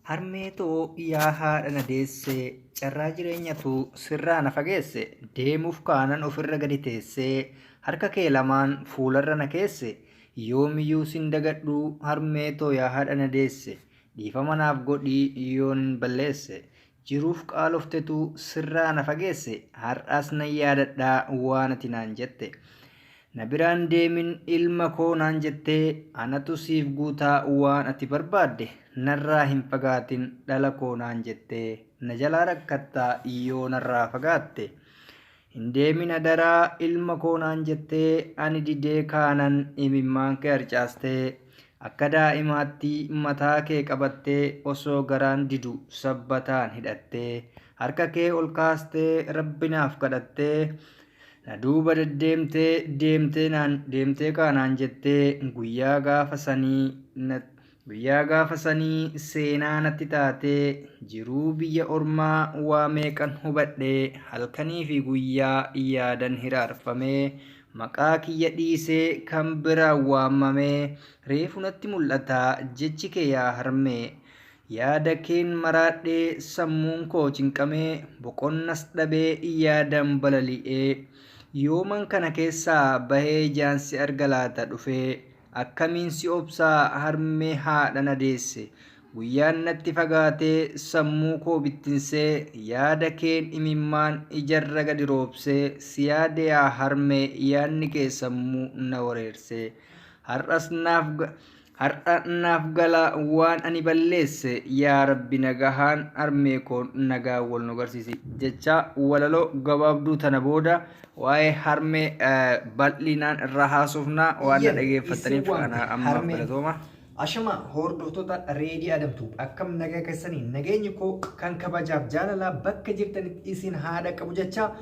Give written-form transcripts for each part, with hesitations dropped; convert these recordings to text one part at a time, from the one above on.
Harmee too yaa haadha na deesse, carraa jireenyatu sirraa na fageesse, deemuuf kaanan ofirra gadi teessee, harka kee lamaan fuularra na keesse, yoomiyyuu sin dagadhu harmee too yaa haadha na deesse, dhiifama naaf godhi yoonin balleesse, jiruuf qaaloftetu sirraa na fageesse, har'as nan yaadadha waan ati naan jette. Na biraan deemin ilma koo naan jettee anatu siif guutaa waan ati barbaadde narraa hin fagaatin dhala koo naan jettee na jalaa rakkattaa yoo narraa fagaatte. Hin deemin adaraa ilma koo naan jettee ani didee kaanan imimmaan kee harcaastee akka daa'imaatti mataa kee qabattee osoo garaan didu sabbataan hidhattee harka kee ol kaastee Rabbi naaf kadhattee Na duuba deddeemtee deemtee naan deemtee kaa naan jettee guyyaa gaafa sanii na guyyaa gaafa sanii seenaa natti taatee jiruu biyya ormaa waa meeqan hubadhee halkanii fi guyyaa yaadan hiraarfamee maqaa kiyya dhiisee kan biraan waamamee reefu natti mul'ata jechi kee yaa harmee Yaada keen maraadhee sammuun koo cinqamee boqonnas dhabee yaadan balali'ee yooman kana keessaa bahee ijaan si arga laata dhufee akkamiin si obsaa harmee haadha na deesse guyyaan natti fagaatee sammuu koo bittinsee yaada keen imimmaan ijarra gadi roobsee si yaade yaa harmee yaadni kee sammuu na wareersee har'as naaf Har'a naaf gala waan ani balleesse yaa rabbi nagahaan harmee koon nagaan wal nu garsiisi jecha walaloo gabaabduu tana booda waa'ee harmee bal'inaan irraa haasofna waan na Iyyan isin dhageeffattaniif waamte ana ammaaf harmeen. galatooma. Ashama hordoftoota Reedii Adamtuu akkam nagaa keessanii nageenyi koo kan kabajaaf jaalalaa bakka jirtanitti isin haadha qabu jecha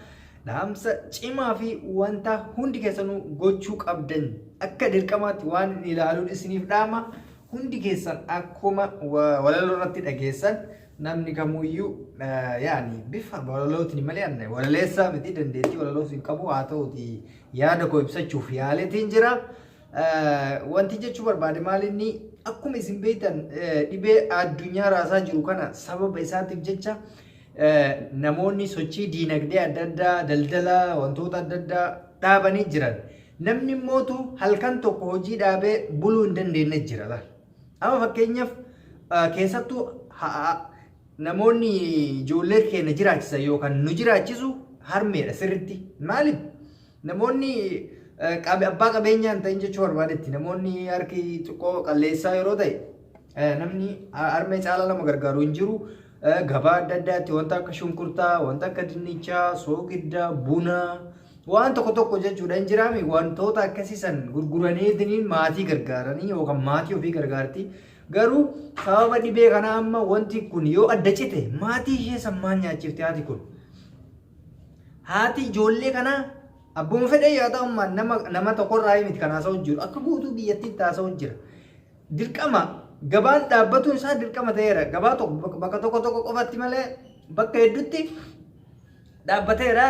Dhaamsa cimaa fi wanta hundi keessanuu gochuu qabdan akka dirqamaatti waan ilaaluun isiniif dhaama. Hundi keessan akkuma walaloo irratti dhageessan namni kamuyyuu yaani bifa walalootiin malee anna walaleessaa miti dandeettii walaloos hin qabu haa ta'uti yaada koo ibsachuuf yaaleetiin jira. Wanti jechuu barbaade maal inni akkuma isin beektan dhibee addunyaa raasaa jiru kana sababa isaatiif jecha namoonni sochii diinagdee adda addaa, daldala, wantoota adda addaa dhaabanii jiran. Namni immootu halkan tokko hojii dhaabee buluu hin dandeenye jira. Laal. Amma fakkeenyaaf keessattuu namoonni ijoollee keenya jiraachisan yookaan nu jiraachisu harmeedha sirritti. Maaliif? Namoonni abbaa qabeenyaa hin ta'in jechuu barbaadetti namoonni harki xiqqoo qalleessaa yeroo ta'e namni harmee caalaa nama gargaaru hin jiru. Gabaa adda addaatti wanta akka shunkurtaa, wanta akka dinnichaa, soogidda, buna waan tokko tokko jechuudha hin jiraami wantoota akkasii san gurguraniitiniin maatii gargaaranii yookaan maatii ofii gargaarti. Garuu sababa dhibee kanaa amma wanti kun yoo adda cite maatii ishee san maal nyaachifti haati kun? Haati ijoollee kanaa abbuma fedhee yaa ta'u nama nama tokkorraa miti kan haasa'u jiru akka guutuu biyyattiitti haasa'u jira. Dirqama gabaan dhaabbatuun isaa dirqama ta'eera. Gabaa tokko bakka tokko tokko qofatti malee bakka hedduutti dhaabbateera.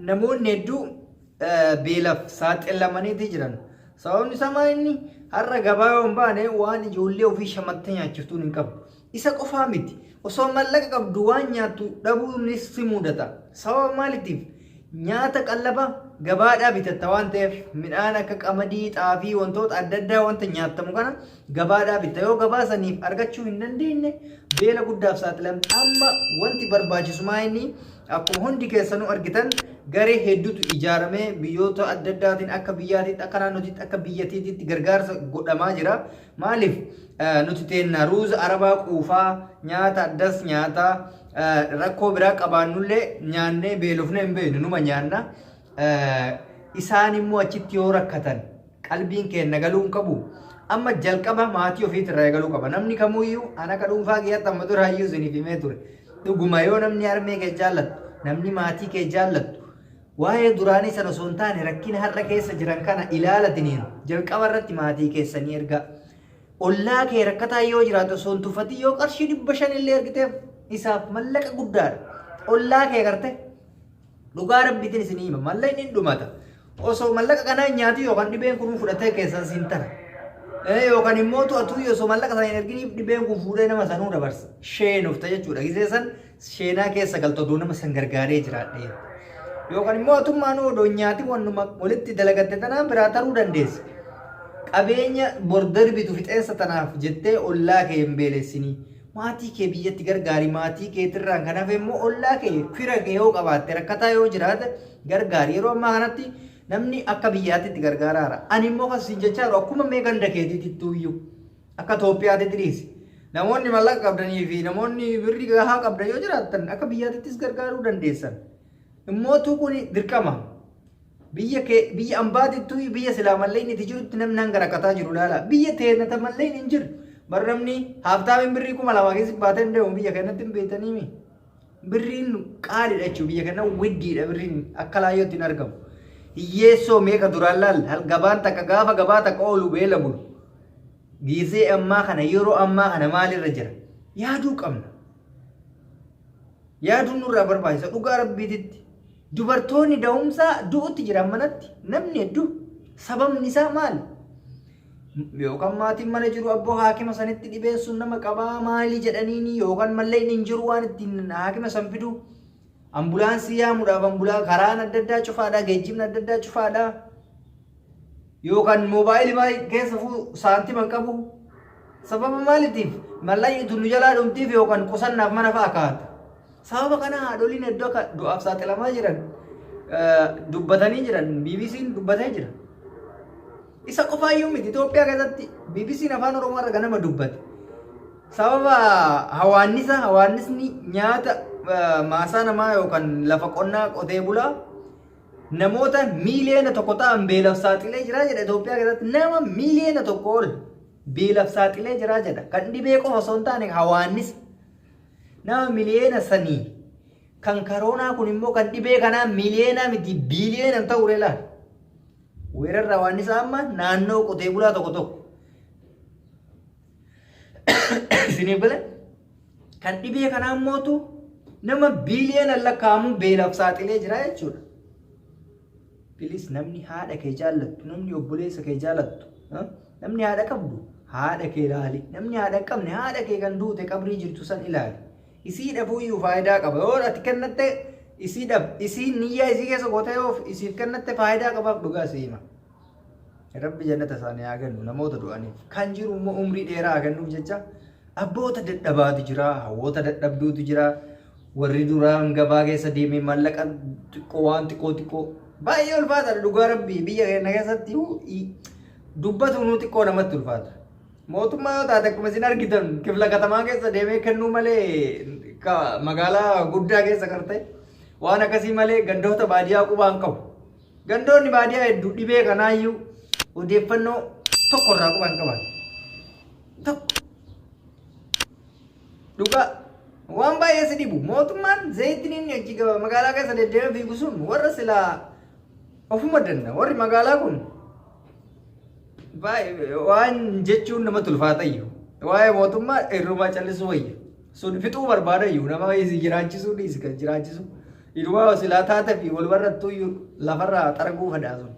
Namoonni hedduu beelaaf saaxilamaniiti jiran. Sababni isaa maal inni har'a gabaa yoo hin baane waan ijoollee ofii shamattee nyaachiftuun hin qabdu. Isa qofaa miti. Osoo mallaqa qabdu waan nyaattu dhabuunis si mudata. Sababa maaliitiif? Nyaata qallaba gabaadhaa bitatta waan ta'eef midhaan akka qamadii, xaafii, wantoota adda addaa wanta nyaattamu kana gabaadhaa bitta. Yoo gabaa saniif argachuu hin dandeenye beela guddaaf saaxilamta. Amma wanti barbaachisu maa inni akkuma hundi keessanuu argitan garee hedduutu ijaaramee biyyoota adda addaatiin akka biyyaatiitti akka naannootiitti akka biyyattiitti gargaarsa godhamaa jira. Maaliif nuti teenna ruuza arabaa quufaa nyaata addas nyaata rakkoo biraa qabaannullee nyaannee beelofnee hin beeknu numa nyaanna. Isaan immoo achitti yoo rakkatan qalbiin keenna galuu hin qabu. Amma jalqaba maatii ofiitti irraa eegaluu qaba. Namni kamuyyuu an akka dhuunfaa kiyyaatti amma dura hayyuu isiniif himee ture. Dhuguma yoo namni harmee kee jaallattu, namni maatii kee jaallattu, Waa'ee duraanii sana osoo hin taane rakkina har'a keessa jiran kana ilaalatiniin jalqaba irratti maatii keessanii ergaa. Ollaa kee rakkataa yoo jiraate osoo hin tuffatin yoo qarshii 500 illee ergiteef isaaf mallaqa guddaadha. Ollaa kee garte dhugaa rabbiitiin isin hima mallaqni hin dhumata. Osoo mallaqa kanaa hin nyaatin yookaan dhibeen kun fudhatee keessan siin tara. Yookaan immoo to'atuu osoo mallaqa sana hin erginiif dhibeen kun fuudhee nama sanuu dabarsa. Sheenufta jechuudha. Gisee san sheenaa keessa galta odoo nama san gargaaree jiraadhee. Yookaan immoo atummaan odoo nyaati wannuma walitti dalagatte tanaan biraa taruu dandeessa. Qabeenya bor darbitu fixeensa tanaaf jettee ollaa kee hin beelessinii. Maatii kee biyyatti gargaari. Maatii keetirraan kan hafe immoo ollaa kee, fira kee yoo qabaatte, rakkataa yoo jiraate gargaari. Yeroo ammaa kanatti namni akka biyyaatti itti gargaaraara. Ani immoo kan siin jechaa jiru akkuma mee ganda keetiitittuu iyyuu akka Itoophiyaatti dhiisi. Namoonni mallaqa qabdanii fi namoonni birrii gahaa qabdan yoo jiraattan akka biyyaatittis gargaaruu dandeessan. Immootuu kun dirqama. Biyya kee, biyya ambaatittuu, biyya silaa malleen itti jirutti namni hanga rakkataa jiru ilaala. Biyya teenata malleen hin jiru. Bar namni haaftaamiin birrii 2000 keessa baatee hin deemu biyya kanatti hin beektaniimi. Birriin qaaliidha jechuudha, biyya kana widdiidha, birriin akka laayyootti hin argamu. Hiyyeessoo meeqa duraan laal gabaan takka gaafa gabaa takka oolu beela bulu. Giizee ammaa kana, yeroo ammaa kana maalirra jira? Yaaduu qabna. Yaaduun nurraa barbaachisa dhugaa rabbiititti. Dubartoonni da'umsaa du'utti jiran manatti namni hedduu, sababni isaa maali? Yookaan maatiin mana jiru abboo haakima sanitti dhibeen sun nama qabaa maali jedhaniini, yookaan malleen hin jiru waan ittiin haakima san fidu. Ambulaansii yaamuudhaaf ambulaa karaan adda addaa cufaadha, geejjibni adda addaa cufaadha. Yookaan moobaayilii keessa fuu saantima hin qabu. Sababa maaliitiif? Mallaqni tun nu jalaa dhumtiif yookaan qusannaaf mana fa'a kaa'ata. Sababa kana haadholiin hedduu akka du'aaf saaxilamaa jiran dubbatanii jiran, BBC'n dubbatee jira. Isa qofaayyuu miti, Itoophiyaa keessatti BBC'n Afaan Oromoo irra ganama dubbate. Sababa hawaannisa, hawaannisni nyaata maasaa namaa yookaan lafa qonnaa qotee bulaa namoota miiliyoona 1 ta'an beelaaf saaxilee jira jedha. Itoophiyaa keessatti nama miiliyoona 1 ol beelaaf saaxilee jira jedha. Kan dhibee qofa osoo hin taane hawaannisa. Nama miliyoona 3 kan karoonaa kun immoo kan dhibee kanaa miliyoona miti biiliyoona ta'u laal. Weerarra hawaannisa amma naannoo qotee bulaa tokko tokko. Isiniif galee? Kan dhibee kanaa immootu nama biiliyoona lakkaa'amu beelaaf saaxilee jira jechuudha. Please, namni haadha kee jaallattu, namni obboleessa kee jaalattu, namni haadha qabdu haadha kee ilaali. Namni haadha hin qabne haadha kee kan duute qabrii jirtu san ilaali. Isii dhabuuyyuu faayidaa qaba. Yoo ati kennatte isiidhaaf, isii niyyaa isii keessa gootee yoo isiif kennatte faayidaa qabaaf, dhugaa si hima. Rabbi jannata isaanii haa kennu namoota du'aniif. Kan jiru immoo umrii dheeraa haa kennuuf jecha. Abboota dadhabaatu jira, hawwoota dadhabduutu jira. Warri duraan gabaa keessa deemee maallaqa xiqqoo, waan xiqqoo xiqqoo, baay'ee ulfaataadha dhugaa rabbii, biyya keenya keessatti dubbatu nuu xiqqoo namatti ulfaata. Mootummaa yoo taate akkuma isin argitan kifla katamaa keessa deemee kennuu malee, magaalaa guddaa keessa karte waan akkasii malee gandoota baadiyyaa qubaan qabu. Gandoonni baadiyyaa hedduu dhibee kanaayyuu odeeffannoo tokko irraa quban qaban. Tokko. Dhugaa waan baay'ee si dhibu, mootummaan zayitiin inni achi gaba magaalaa keessa deddeemee fiigu sun warra silaa ofuma danna, warri magaalaa kun waan jechuun namatti ulfaata iyyuu. Waa'ee mootummaa irrumaa callisuu wayya. Sun fixuu barbaada iyyuu, nama isi jiraachisuu dhiisi, kan jiraachisu. Irumaa silaa taate fi walumarrattuu iyyuu lafarraa xaraguu fedhaa sun.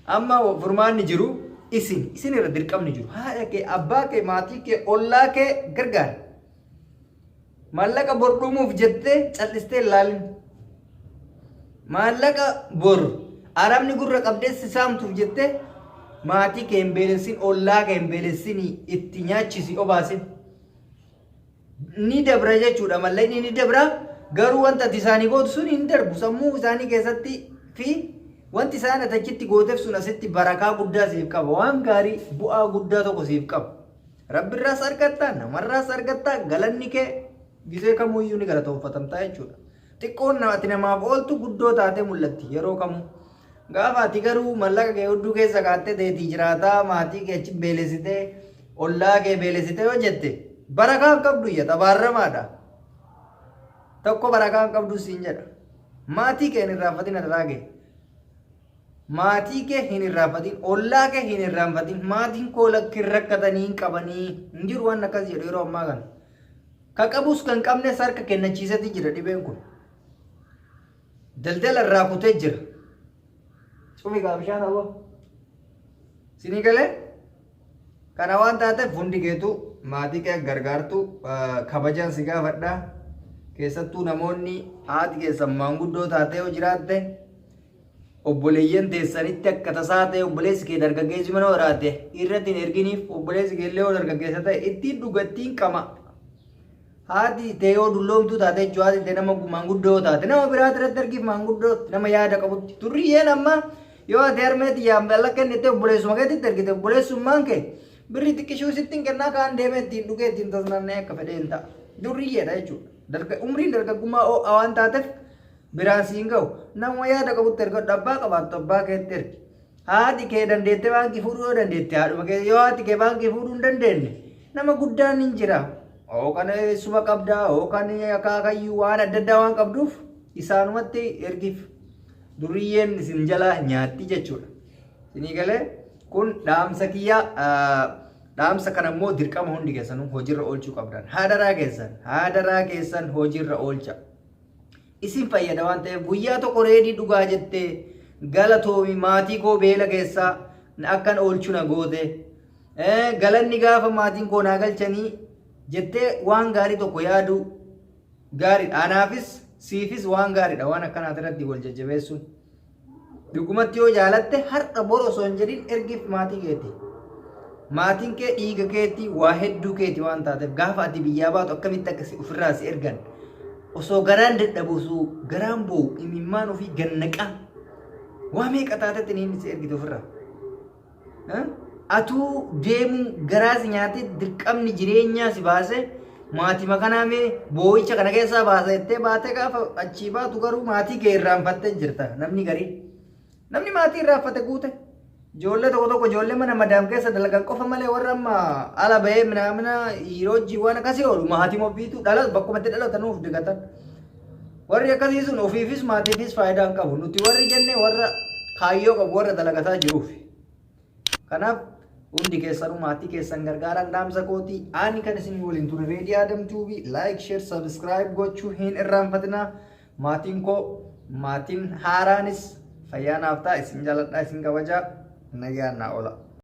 Amma furmaanni jiru isin irra dirqamni jiru. Haadha kee, abbaa kee, maatii kee, ollaa kee gargaari. Maallaqa bor dhumuuf jettee callistee ilaalin. Maallaqa bor arabni gurra qabdee si saamtuuf jettee maatii kee hin beelessin, ollaa kee hin beelessin, itti nyaachisi, obaasin. Ni dabra jechuudha, mallaqni ni dabra, garuu wanta ati isaanii gootu sun hin darbu sammuu isaanii keessatti, fi wanti isaan ati achitti gooteef sun asitti barakaa guddaa siif qaba, waan gaarii bu'aa guddaa tokko siif qaba. Rabbirraas argatta, namarraas argatta, galanni kee gisee kamuyyuu ni galatoonfatamtaa jechuudha. Xiqqoon ati namaaf ooltu guddoo taatee mul'atti yeroo kamuu. Gaafa ati garuu mallaqa kee hudduu keessa kaattee teetii jiraataa, maatii kee achi beelessitee, ollaa kee beelessitee yoo jette, barakaa hin qabdu iyya tabaaramaadha. Tokko barakaa hin qabdu siin jedha. Maatii kee hin irraanfatin, adaraa kee. Maatii kee hin irraanfatin, ollaa kee hin irraanfatin, maatiin koo lakki rakkatanii hin qabanii hin jiru waan akkas jedhu yeroo ammaa kana. Ka qabus kan qabnes harka kennachiisati jira dhibeen kun. Daldala irraa kutee jira. Cumi gaa bishaan hawwa. Sinii galee? Kana waan taateef hundi keetu maatii kee gargaartu kabajaan si gaafadha. Keessattuu namoonni haati keessan maanguddoo taatee yoo jiraatte obboleeyyan teessanitti akka tasaa ta'e obboleessi kee dargaggeessi mana waraate irratti hin erginiif obboleessi kee illee yoo dargaggeessa ta'e ittiin dhugattiin qama. Haati tee yoo dulloomtuu taate jechuun haati tee nama maanguddoo yoo taate nama biraati irratti ergiif maanguddoo nama yaada qabutti. Turriyyeen amma yoo ati harmee tiyyaan balla kennite obboleessuma keetitti ergite obboleessummaan kee birrii xiqqishuu sitti hin kennaa kaan deemee ittiin dhugee ittiin tasnaannee akka fedheen ta'a. Durriyyeedha jechuudha. Umriin dargaggummaa ho'a waan taateef biraan siin ga'u. Nama yaada qabutti ergadhu abbaa qabaattu abbaa keetti ergi. Haati kee dandeettee baankii fuudhuu yoo dandeette haadhuma kee yoo haati kee baankii fuudhuu hin dandeenye nama guddaan hin jira. Yookaan eessuma qabdaa yookaan akaakayyuu waan adda addaa waan qabduuf isaanumatti ergiif. Duriyyeen isin jalaa nyaatti jechuudha. Isinii galee kun dhaamsa kiyya dhaamsa kana immoo dirqama hundi keessanuu hojiirra oolchuu qabdan. Haadaraa keessan haadaraa keessan hojiirra oolcha. Isin fayyada waan ta'eef guyyaa tokko reedii dhugaa jettee galatoomi maatii koo beela keessaa akkan oolchu na goote. Galanni gaafa maatiin koo naa galchanii jettee waan gaarii tokko yaaduu gaariidha. Anaafis siifis waan gaariidha waan akkanaa irratti wal jajjabeessuun. Dhugumatti yoo jaalatte har'a bor osoo hin jedhin ergiif maatii keeti. Maatiin kee dhiiga keeti waa hedduu keeti waan taateef gaafa ati biyyaa baatu akkamitti akka ofirraa si ergan osoo garaan dadhabu osoo garaan boo'u imimmaan ofii gannaqaa waa meeqa taatetti ni si ergite ofirraa. Atuu deemuu garaa si nyaatee dirqamni jireenyaa si baasee maatii makanaa mee boo'icha kana keessaa baasa jettee baatee gaafa achii baatu garuu maatii kee irraanfattee jirta namni garii. Namni maatii irraanfate guute. Ijoollee tokko tokko ijoollee mana madaam keessa dalagan qofa malee warra amma ala bahee minaamina yeroo hojii waan akkasii oolu maatii ofiitu dhala bakkuma itti dhalatanuuf digatan. Warri akkasii sun ofiifis maatiifis faayidaa hin qabu. Nuti warri jenne warra kaayyoo qabu warra dalagataa jiruuf. Kanaaf hundi keessanuu maatii keessan gargaaran dhaamsa kooti. Ani kan isin waliin ture Reedii Adam Tuubii like, share, subscribe gochuu hin irraanfatinaa. Maatiin koo maatiin haaraanis fayyaa naaf ta'a isin jaaladhaa isin kabajaa nagaan naa oola.